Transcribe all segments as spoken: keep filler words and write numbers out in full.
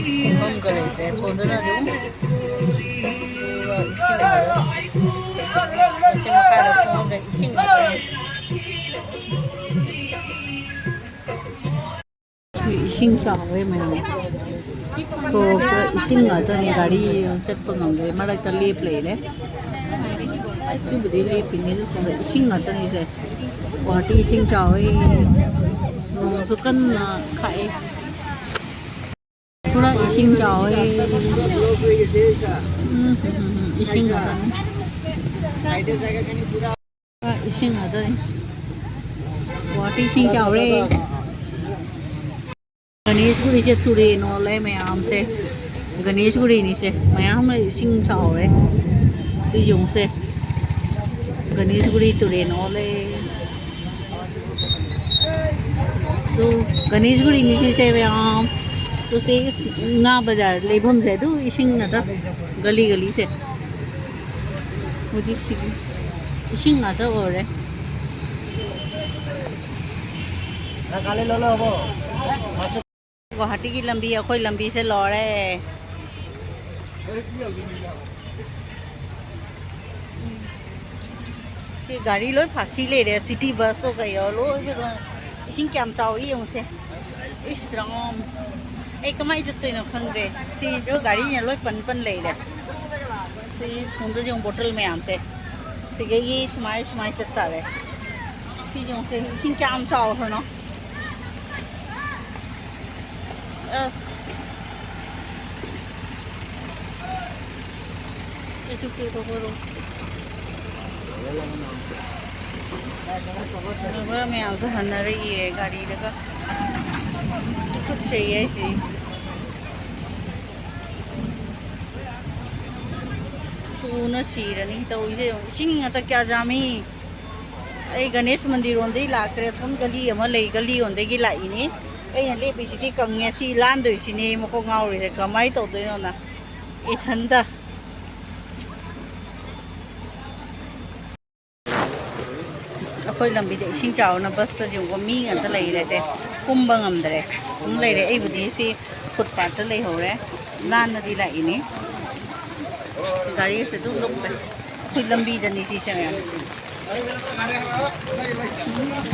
ꯀꯨꯝꯐꯝꯒ ꯂꯩꯇ꯭ꯔꯦ꯫ ꯁꯣꯝꯗꯅ ꯑꯗꯨꯝ ꯏꯁꯤꯡ, ꯑꯁꯤ ꯃꯈꯥꯗ ꯀꯨꯝꯐꯝꯗ ꯏꯁꯤꯡ ꯉꯥꯛꯇꯅꯤ꯫ ꯏꯁꯤꯡ ꯆꯥꯎꯋꯦ ꯃꯌꯥꯝ꯫ ꯁꯣꯔꯣꯛꯇ ꯏꯁꯤꯡ ꯉꯥꯛꯇꯅꯤ, ꯒꯥꯔꯤ ꯆꯠꯄ ꯉꯝꯗ꯭ꯔꯦ, ꯃꯔꯛꯇ ꯂꯦꯞ ꯂꯩꯔꯦ꯫ ꯁꯤꯕꯨꯗꯤ ꯂꯦꯞꯄꯤꯅꯦ, ꯑꯗꯨ ꯁꯣꯝꯗ ꯏꯁꯤꯡ ꯉꯥꯛꯇꯅꯤꯁꯦ꯫ ꯒꯨꯍꯥꯇꯤ ꯏꯁꯤꯡ ꯆꯥꯎꯋꯦ, ꯅꯣꯡꯁꯨ ꯀꯟꯅ ꯈꯥꯛꯑꯦ꯫ ꯄꯨꯔꯥ ꯏꯁꯤꯡ ꯆꯥꯎꯋꯦ꯫ ꯎꯝ, ꯎꯝ, ꯎꯝ, ꯎꯝ, ꯏꯁꯤꯡ ꯉꯥꯛꯇꯅꯤ꯫ ꯄꯨꯔꯥ ꯏꯁꯤꯡ ꯉꯥꯛꯇꯅꯤ꯫ ꯒꯨꯍꯥꯇꯤ ꯏꯁꯤꯡ ꯆꯥꯎꯔꯦ꯫ ꯒꯅꯦꯁꯒꯨꯔꯤꯁꯦ ꯇꯨꯔꯦꯟ ꯑꯣꯜꯂꯦ ꯃꯌꯥꯝꯁꯦ꯫ ꯒꯅꯦꯁꯒꯨꯔꯤꯅꯤꯁꯦ꯫ ꯃꯌꯥꯝ ꯑꯃ ꯏꯁꯤꯡ ꯆꯥꯎꯔꯦ꯫ ꯁꯤ ꯌꯦꯡꯉꯨꯁꯦ꯫ ꯒꯅꯦꯁꯒꯨꯔꯤ ꯇꯨꯔꯦꯟ ꯑꯣꯜꯂꯦ꯫ ꯑꯗꯨ ꯒꯅꯦꯁꯒꯨꯔꯤꯅꯤ ꯁꯤꯁꯦ ꯃꯌꯥꯝ꯫ ꯑꯗꯨ ꯁꯤ ꯉꯥ ꯕꯖꯥꯔ ꯂꯩꯐꯝꯁꯦ ꯑꯗꯨ ꯏꯁꯤꯡ ꯉꯥꯛꯇ, ꯒꯂꯤ ꯒꯂꯤꯁꯦ꯫ ꯍꯧꯖꯤꯛꯁꯤꯒꯤ ꯏꯁꯤꯡ ꯉꯥꯛꯇ ꯑꯣꯏꯔꯦ꯫ ꯒꯨꯋꯥꯍꯥꯇꯤꯒꯤ ꯂꯝꯕꯤ, ꯑꯩꯈꯣꯏ ꯂꯝꯕꯤꯁꯦ ꯂꯣꯏꯔꯦ꯫ ꯁꯤ ꯒꯥꯔꯤ ꯂꯣꯏ ꯐꯥꯁꯤ ꯂꯩꯔꯦ, ꯁꯤꯇꯤ ꯕꯁ ꯑꯣ ꯀꯩꯑꯣ ꯂꯣꯏ ꯂꯣꯏ꯫ ꯏꯁꯤꯡ ꯀꯌꯥꯝ ꯆꯥꯎꯏ ꯌꯦꯡꯉꯨꯁꯦ꯫ ꯏꯁ ꯔꯥꯝ, ꯑꯩ ꯀꯃꯥꯏꯅ ꯆꯠꯇꯣꯏꯅꯣ ꯈꯪꯗ꯭ꯔꯦ꯫ ꯁꯤꯁꯨ ꯒꯥꯔꯤꯅ ꯂꯣꯏ ꯄꯟ ꯄꯟ ꯂꯩꯔꯦ꯫ ꯁꯤ ꯁꯣꯝꯗ ꯌꯦꯡꯉꯨ ꯕꯣꯇꯜ ꯃꯌꯥꯝꯁꯦ꯫ ꯁꯤꯗꯒꯤ ꯁꯨꯃꯥꯏ ꯁꯨꯃꯥꯏ ꯆꯠꯇꯥꯔꯦ꯫ ꯁꯤ ꯌꯦꯡꯉꯨꯁꯦ, ꯏꯁꯤꯡ ꯀꯌꯥꯝ ꯆꯥꯎꯈ꯭ꯔꯅꯣ꯫ ꯑꯁ꯫ ꯑꯩꯁꯨ ꯄꯨꯊꯣꯛꯄ ꯑꯗꯨꯝ꯫ ꯗ꯭ꯔꯥꯏꯚꯔ ꯃꯌꯥꯝꯁꯨ ꯍꯟꯅꯔꯛꯏꯌꯦ ꯒꯥꯔꯤꯗꯒ꯫ ꯇꯨꯀꯠꯆꯩꯌꯦ ꯑꯩꯁꯦ꯫ ꯇꯨꯅ ꯁꯤꯔꯅꯤ ꯇꯧꯔꯤꯁꯦ ꯌꯦꯡꯉꯨ꯫ ꯏꯁꯤꯡ ꯉꯥꯛꯇ ꯀꯌꯥ ꯌꯥꯝꯃꯤ꯫ ꯑꯩ ꯒꯅꯦꯁ ꯃꯟꯗꯤꯔ ꯔꯣꯝꯗꯩ ꯂꯥꯛꯇ꯭ꯔꯦ꯫ ꯑꯁꯣꯝ ꯒꯂꯤ ꯑꯃ ꯂꯩ, ꯒꯂꯤ ꯔꯣꯝꯗꯒꯤ ꯂꯥꯛꯏꯅꯤ꯫ ꯑꯩꯅ ꯂꯦꯞꯄꯤꯁꯤꯗꯤ ꯀꯪꯉꯦ꯫ ꯁꯤ ꯂꯥꯟꯗꯣꯏꯁꯤꯅꯦ ꯑꯩ ꯃꯀꯣꯛ ꯉꯥꯎꯔꯤꯁꯦ꯫ ꯀꯃꯥꯏꯅ ꯇꯧꯗꯣꯏꯅꯣꯅ ꯏꯊꯟꯇ꯫ ꯑꯩꯈꯣꯏ ꯂꯝꯕꯤꯗ ꯏꯁꯤꯡ ꯆꯥꯎꯅ ꯕꯁꯇ ꯌꯦꯡꯉꯣ ꯃꯤ ꯉꯥꯛꯇ ꯂꯩꯔꯦꯁꯦ꯫ ꯀꯨꯝꯕ ꯉꯝꯗ꯭ꯔꯦ꯫ ꯁꯨꯝ ꯂꯩꯔꯦ꯫ ꯑꯩꯕꯨꯗꯤ ꯁꯤ ꯐꯨꯠꯄꯥꯠꯇ ꯂꯩꯍꯧꯔꯦ꯫ ꯂꯥꯟꯅꯗꯤ ꯂꯥꯛꯏꯅꯤ꯫ ꯒꯥꯔꯤꯁꯦ ꯑꯗꯨꯝ ꯂꯨꯞꯄꯦ꯫ ꯑꯩꯈꯣꯏ ꯂꯝꯕꯤꯗꯅꯤ ꯁꯤꯁꯦ ꯃꯌꯥꯝ꯫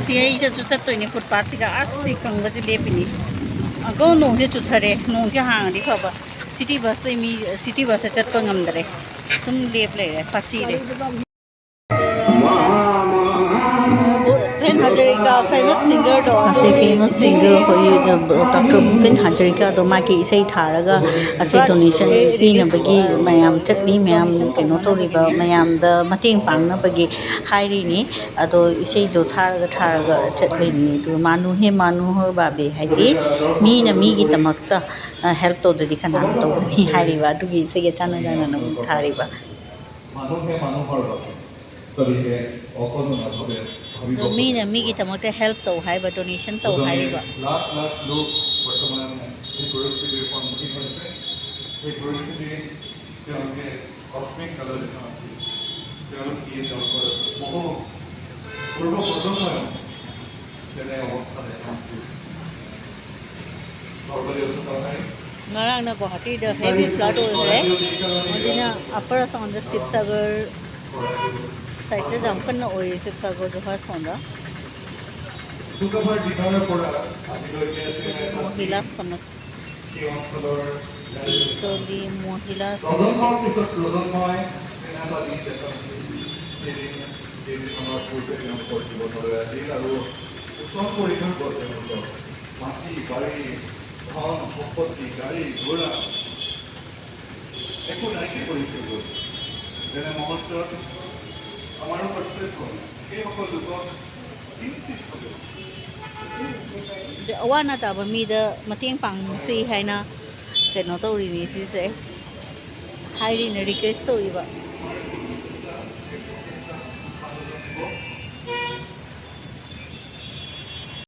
ꯁꯤ ꯑꯩ ꯆꯠꯁꯨ ꯆꯠꯇꯣꯏꯅꯦ ꯐꯨꯠꯄꯥꯠꯁꯤꯒ꯫ ꯑꯁ ꯁꯤ ꯀꯪꯕꯁꯦ ꯂꯦꯞꯄꯤꯅꯤ꯫ ꯑꯒꯧ ꯅꯣꯡꯁꯦ ꯆꯨꯊꯔꯦ꯫ ꯅꯣꯡꯁꯦ ꯍꯥꯡꯉꯗꯤ ꯐꯕ꯫ ꯁꯤꯇꯤ ꯕꯁꯇꯩ ꯃꯤ ꯁꯤꯇꯤ ꯕꯁꯇ ꯆꯠꯄ ꯉꯝꯗꯔꯦ꯫ ꯁꯨꯝ ꯂꯦꯞ ꯂꯩꯔꯦ꯫ ꯐꯥꯁꯤꯔꯦ꯫ ꯚꯨꯄꯦꯟ ꯍꯖꯥꯔꯤꯀꯥ famous singerꯗꯣ꯫ ꯑꯁꯤ famous singer ꯑꯩꯈꯣꯏ, ꯑ, ꯗꯣꯛꯇꯔ ꯚꯨꯄꯦꯟ ꯍꯖꯥꯔꯤꯀꯥꯗꯣ ꯃꯥꯒꯤ ꯏꯁꯩ ꯊꯥꯔꯒ ꯑꯁꯤ donation ꯄꯤꯅꯕꯒꯤ ꯃꯌꯥꯝ ꯆꯠꯂꯤ, ꯃꯌꯥꯝ ꯀꯩꯅꯣ ꯇꯧꯔꯤꯕ ꯃꯌꯥꯝꯗ ꯃꯇꯦꯡ ꯄꯥꯡꯅꯕꯒꯤ ꯍꯥꯏꯔꯤꯅꯤ꯫ ꯑꯗꯣ ꯏꯁꯩꯗꯣ ꯊꯥꯔꯒ ꯊꯥꯔꯒ ꯆꯠꯂꯤꯅꯤ꯫ ꯑꯗꯨ ꯃꯥꯅꯨ ꯍꯦ ꯃꯥꯅꯨ ꯍꯣ ꯕꯥꯕꯦ ꯍꯥꯏꯗꯤ ꯃꯤꯅ ꯃꯤꯒꯤꯗꯃꯛꯇ, ꯑ, help ꯇꯧꯗ꯭ꯔꯗꯤ ꯀꯅꯥꯅ ꯇꯧꯒꯅꯤ ꯍꯥꯏꯔꯤꯕ ꯑꯗꯨꯒꯤ ꯏꯁꯩꯒ ꯆꯥꯟꯅ ꯆꯥꯟꯅꯅ ꯊꯥꯔꯤꯕ꯫ মানুহে মানুহৰ বাবে, গতিকে অকণো নাভাবে, ভাবিব অ, ꯃꯤꯅ ꯃꯤꯒꯤꯗꯃꯛꯇ help ꯇꯧ ꯍꯥꯏꯕ, donation ꯇꯧ ꯍꯥꯏꯔꯤꯕ। লাখ লাখ লোক বৰ্তমান এই পৰিস্থিতিৰ সন্মুখীন হৈছে। সেই পৰিস্থিতি তেওঁলোকে কস্মিক কালত দেখা নাছিল। তেওঁলোক কি তেওঁলোকৰ বহু পূৰ্ব প্ৰজন্মই তেনে অৱস্থা দেখা নাছিল। Normally অৱস্থা নাই। ꯉꯔꯥꯡꯅ ꯒꯨৱাꯍꯥꯇꯤꯗ heavy flood ꯑꯣꯏꯈ꯭ꯔꯦ꯫ ꯍꯧꯖꯤꯛꯅ Upper ꯑꯁꯥꯝꯗ ꯁꯤꯕꯁꯥꯒꯔ sideꯇꯁꯨ ꯌꯥꯝ ꯀꯟꯅ ꯑꯣꯏꯔꯤ, ꯁꯤꯕꯁꯥꯒꯔ ꯖꯣꯔꯍꯥꯠ ꯁꯣꯝꯗ꯫ শুক্ৰবাৰ দিনৰ পৰা আজিলৈকে ꯃꯣꯍꯤꯂꯥ ꯁꯃꯁ এই অঞ্চলৰ ꯇꯣꯂꯤ ꯃꯣꯍꯤꯂꯥ ꯁꯃꯁ প্ৰজন্মৰ পিছত প্ৰজন্মই সেনাবাদী দেশত সেইদিন, সেইদিনৰ পূৰ্বে তেওঁলোকৰ জীৱনলৈ আহিল আৰু উত্তম পৰিৱেশত তেওঁলোকৰ মাটি, বাৰী, ধন, সম্পত্তি, গাড়ী, ঘোঁৰা, একো নাইকিয়া কৰি থৈ গ'ল। তেনে মুহূৰ্তত আমাৰো কৰ্তব্য সেইসকল লোকক চিন্তিত হ'লেও ꯑꯗ ꯑꯋꯥ ꯑꯅꯥ ꯇꯥꯕ ꯃꯤꯗ ꯃꯇꯦꯡ ꯄꯥꯡꯁꯤ ꯍꯥꯏꯅ ꯀꯩꯅꯣ ꯇꯧꯔꯤꯅꯤ ꯁꯤꯁꯦ, ꯍꯥꯏꯔꯤꯅꯦ, request ꯇꯧꯔꯤꯕ꯫